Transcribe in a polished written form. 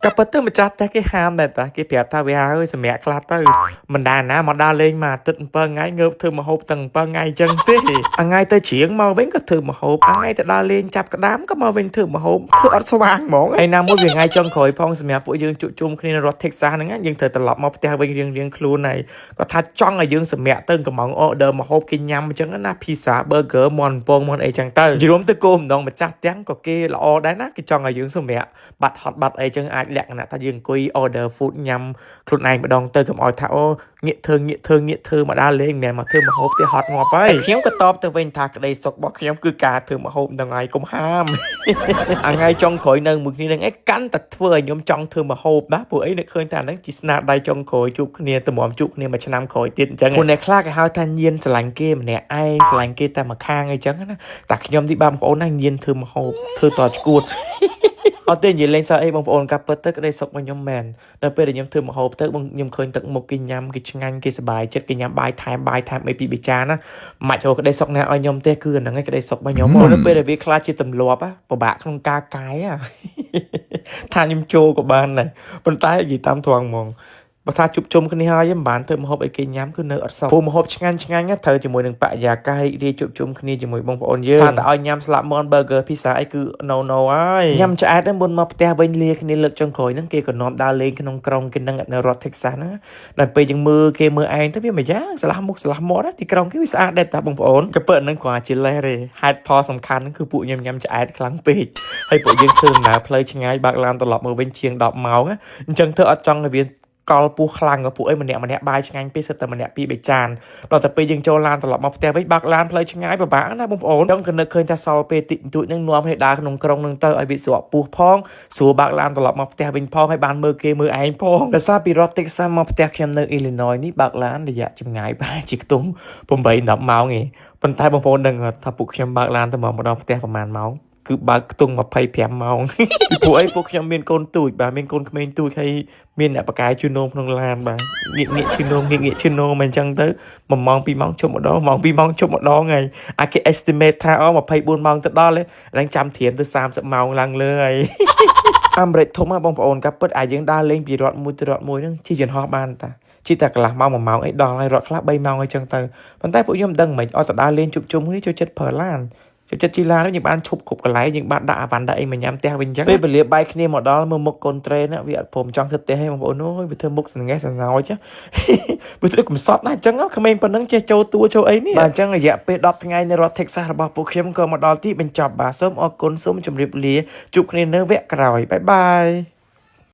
ក៏ប៉ុន្តែម្ចាស់ផ្ទះគេហាមដែរតាគេប្រាប់ថាវាហើយសម្រាប់ខ្លះទៅមិនដែរណាមកដើរលេងមួយអាទិត្យ7ថ្ងៃងើបធ្វើម្ហូបទាំង7ថ្ងៃអញ្ចឹងទេអាថ្ងៃទៅច្រៀងមកវិញក៏ធ្វើម្ហូបអាថ្ងៃទៅដើរលេងចាប់ក្តាមក៏មកវិញធ្វើម្ហូបធ្វើអត់ស្វាងហ្មងហើយណាមួយវាថ្ងៃចុងក្រោយផងសម្រាប់ពួកយើងជួបជុំគ្នានៅរដ្ឋ Texas ហ្នឹងណាយើងត្រូវត្រឡប់មកផ្ទះវិញរៀងៗខ្លួនហើយគាត់ថាចង់ឲ្យយើងសម្រាប់ទៅកំង order ម្ហូបគេញ៉ាំអញ្ចឹងណា pizza burger មាន់ពងមាន់អីចឹងទៅនិយាយរួមទៅគោលម្ដងម្ចាស់ផ្ទះក៏គេល្អដែរណាគេចង់ឲ្យយើងសម្រាប់បាត់ហត់បាត់អីចឹងអាចលក្ខណៈថាយើងអង្គុយ order food ញ៉ាំខ្លួនឯងម្ដងទៅកុំឲ្យថាអូងាកធ្វើងាកធ្វើងាកធ្វើមកដល់លេងមិនមែនមកធ្វើម្ហូបទេហត់ងាប់ហើយខ្ញុំក៏តបទៅវិញថាក្តីសុខរបស់ខ្ញុំគឺការធ្វើម្ហូបហ្នឹងហើយកុំហាម អាថ្ងៃចុងក្រោយនៅមួយគ្នានឹងឯងកាន់តែធ្វើឲ្យខ្ញុំចង់ធ្វើម្ហូបណាព្រោះអីនឹកឃើញថាហ្នឹងជាស្នាដៃចុងក្រោយជួបគ្នាតម្រាំជួបគ្នាមួយឆ្នាំក្រោយទៀតអញ្ចឹងព្រោះអ្នកខ្លះគេហៅថាញៀនស្រឡាញ់គេម្នាក់ឯងស្រឡាញ់គេតែម្ខាងអីចឹងណាតែខ្ញុំនេះបាទបងប្អូនណាញៀនធ្វើម្ហូបធ្វើតឆ្កួត អត់ទេនិយាយលេងសើចអីបងប្អូនកាប់ពិតទៅក្តីសុខរបស់ខ្ញុំមែនដល់ពេលដែលខ្ញុំធ្វើម្ហូបទៅបងខ្ញុំឃើញទឹកមុខគេញ៉ាំគេឆ្ងាញ់គេសប្បាយចិត្តគេញ៉ាំបាយថែមបាយថែមអីពីបិចាណាមិនរកក្តីសុខណាឲ្យខ្ញុំទេគឺអាហ្នឹងឯងក្តីសុខរបស់ខ្ញុំនៅពេលដែលវាខ្លាចជាទម្លាប់ពិបាកក្នុងការកែថាខ្ញុំចូលក៏បានដែរប៉ុន្តែនិយាយតាមត្រង់ហ្មងបើថាជួបជុំគ្នាហើយមិនបានធ្វើម្ហូបអីគេញ៉ាំគឺនៅអត់សោះព្រោះម្ហូបឆ្ងាញ់ឆ្ងាញ់ត្រូវជាមួយនឹងបរិយាកាសរីករាយជួបជុំគ្នាជាមួយបងប្អូនយើងថាតែឲ្យញ៉ាំស្លាប់មាន់ burger pizza អីគឺ no no ហើយញ៉ាំឆ្អែតហ្នឹងមុនមកផ្ទះវិញលាគ្នាលើកចុងក្រោយហ្នឹងគេក៏នាំដើរលេងក្នុងក្រុងគេនឹងនៅរដ្ឋ Texas ហ្នឹងដល់ពេលយើងមើលគេមើលឯងទៅវាមួយយ៉ាងឆ្លាស់មុខឆ្លាស់មាត់ទីក្រុងគេវាស្អាតដែរតាបងប្អូនក៏ពិតហ្នឹងគ្រាន់ជាលេសទេហេតុផលសំខាន់ហ្នឹងគឺពួកខ្ញុំញ៉ាំឆ្អែតខ្លាំងពេកហើយពួកយើងធ្វើដំណើរផ្លូវឆ្ងាយបើកឡានត្រឡប់មកវិញជាង10ម៉ោងអញ្ចឹងធ្វើអត់ចង់ឲ្យវាកលពោះខ្លាំងពួកអីម្នាក់ម្នាក់បាយឆ្ងាញ់ពេកសិតតែម្នាក់ពីរបីចានដល់តែពេលយើងចូលឡានត្រឡប់មកផ្ទះវិញបើកឡានផ្លូវឆ្ងាយពិបាកណាបងប្អូនចង់ក៏នឹកឃើញថាសល់ពេលតិចបន្តួចនឹងនាំឲ្យដើរក្នុងក្រុងនឹងទៅឲ្យវាស្រកពោះផងស្រួលបើកឡានត្រឡប់មកផ្ទះវិញផងឲ្យបានមើលគេមើលឯងផងដោយសារពីរដ្ឋ Texas មកផ្ទះខ្ញុំនៅ Illinois នេះបើកឡានរយៈចម្ងាយប្រហែលជាខ្ទង់8 10ម៉ោងឯងប៉ុន្តែបងប្អូនដឹងថាពួកខ្ញុំបើកឡានទៅមកដល់ផ្ទះប្រហែលម៉ោងគឺបើកខ្ទង់25ម៉ោង ពីព្រោះអីពួកខ្ញុំមានកូនទូចបាទមានកូនក្មេងទូចហើយមានអ្នកបកកាយជូននោមក្នុងឡានបាទងាកងាកជូននោមងាកងាកជូននោមអញ្ចឹងទៅ1ម៉ោង2ម៉ោងជប់ម្ដងម៉ោង2ម៉ោងជប់ម្ដងហើយអាគេ estimate ថាអូ24ម៉ោងទៅដល់ឡើងចាំត្រៀមទៅ30ម៉ោងឡើងលើហើយ អាមេរិកធំហ៎បងប្អូនកាពិតអាយើងដើរលេងពីរដ្ឋមួយទៅរដ្ឋមួយហ្នឹងជិះយន្តហោះបានតាជិះតែកន្លះម៉ោង1ម៉ោងអីដល់ហើយរដ្ឋខ្លះ3ម៉ោងអីចឹងទៅប៉ុន្តែពួកខ្ញុំមិនដឹងមិនអត់ទៅដើរលេងជួបជុំគ្នាចូលចិត្តប្រើឡានចូលចិត្តជិះឡានយើងបានឈប់គ្រប់កន្លែងយើងបានដាក់អាវ៉ាន់ដាក់អីមកញ៉ាំផ្ទះវិញចឹងពេលវេលាបែកគ្នាមកដល់មើលមុខកូនត្រេនវាអត់ព្រមចង់ធ្វើផ្ទះទេបងប្អូនអើយវាធ្វើមុខសង្ងេះសងោចវាធ្វើកំសត់ណាស់អញ្ចឹងក្មេងប៉ុណ្ណឹងចេះចូលតួចូលអីនេះបាទអញ្ចឹងរយៈពេល10ថ្ងៃនៅរដ្ឋ Texas របស់ពួកខ្ញុំក៏មកដល់ទីបញ្ចប់បាទសូមអរគុណសូមជម្រាបលាជួបគ្នានៅវគ្គក្រោយ bye bye.